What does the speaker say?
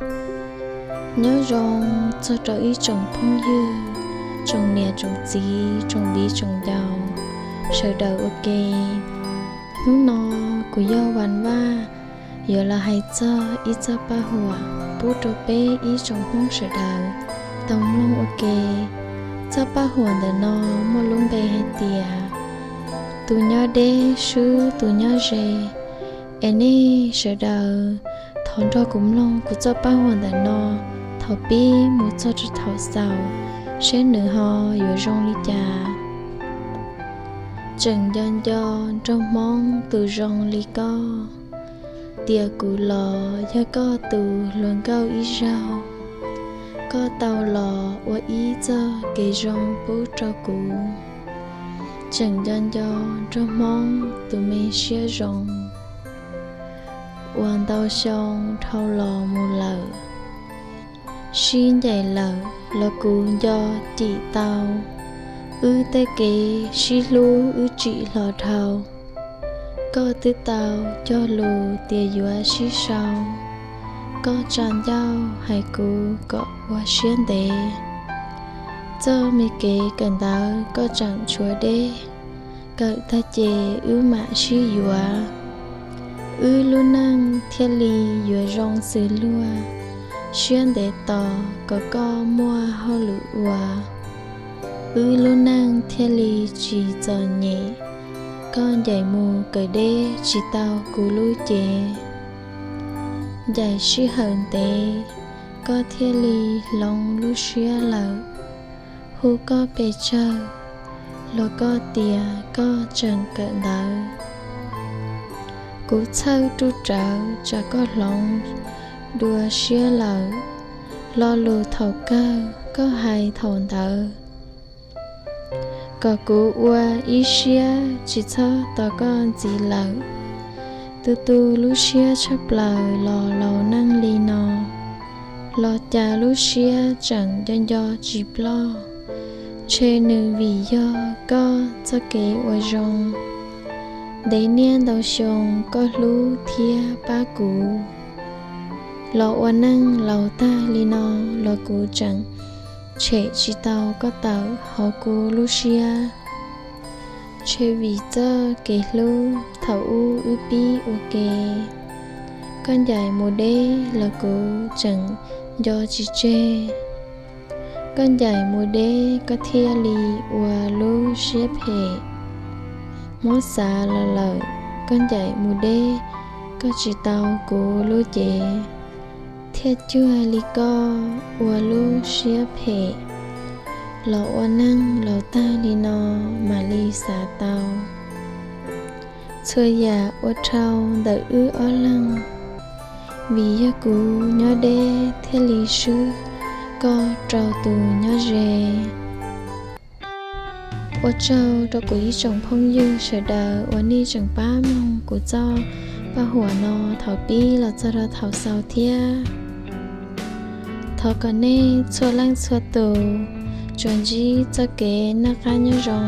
Nyob zoo txog rau ib tsoom phooj ywg, tsoom niam tsoom txiv, tsoom viv tsoom ncaus sawv daws ua ke. Hnub no kuv yog Vas Vaj yuav los hais txog ib txoj paj huam pub rau peb ib tsoom Hmoob sawv daws tau mloog ua ke. Txoj paj huam ntawm no muaj lub npe hais tias tus nyob deb swb tus nyob ze. Es nej sawv daws thov nrog kuv mloog kuv txoj paj huam ntawm no thaum pib mus txog rau thaum xaus, seb nws ho yuav zoo li cas. Tseem nco nco nraug Hmoob tus zoo li koj, tias kuv los yog koj tus hluas nkauj ib zaug. Koj tau los ua ib txoj kev zoo pub rau kuv. Tseem nco nco nraug Hmoob tus me siab zoo, uas ntau xyoo dhau los mus lawm. Sib ncaim lawm los kuv nco cim tau, wb tej kev sib hlub wb tsim hlo dhau. Koj twb tau cog lus tias yuav sib sau, koj tsa ncauj hais kuv kom ua siab ntev. Txoj me kev kawm ntawv koj tseem tshuav deb, kawm tag ces wb mam sib yuav. Wb lub neej thiaj li yuav zoo xws luag, siab ntev tos kom koj muaj hauj lwm ua. Wb lub neej thiaj li tsis txom nyem, koj ncaim mus kawm deb tsis tau kuv lub cev. Ncaim sij hawm ntev, koj thiaj li hloov lub siab lawm. Hu koj pes tsawg los koj tias koj tseem kawm ntawv. Kuv txhawj ruj rawv tsam koj hloov dua siab lawm. Lo lus thaum kawg koj hais thaum ntawd, kom kuv ua ib siab tsis txhob tos koj ntxiv lawm. Tu tu lub siab tshaj plaws los laus neej li no, los cas lub siab tseem nco nco tsis ploj. Ntshe nws vim yog koj txoj kev ua zoo, ntev niaj ntau xyoo koj hlub thiab pab kuv. Los ua neej laus tag li no los kuv tseem tshem tsis tau koj tawm hauv kuv lub siab. Ntshe vim txoj kev hlub thaum ub wb pib ua ke, koj ncaim mus deb los kuv tseem nco tsis tseg. Koj ncaim mus deb koj thiaj li ua lub siab phem. Muab xav los lawm, koj ncaim mus deb koj tsis tau kuv lub cev, thiaj cuag li koj ua lub siab phem. Los ua neej laus tag li no mam li xav tau txhua yam ua dhau ntawm wb ob leeg. Vim yog kuv nyob deb thiaj li swb koj rau tus nyob ze. Ua tsaug rau kuv ib tsoom phooj ywg sawv daws uas nej tseem pab mloog kuv txoj paj huam no thaum pib los txog rau thaum xaus thiab. Thov kom nej txhua leej txhua tus tsuas ntsib txoj kev noj qab nyob zoo,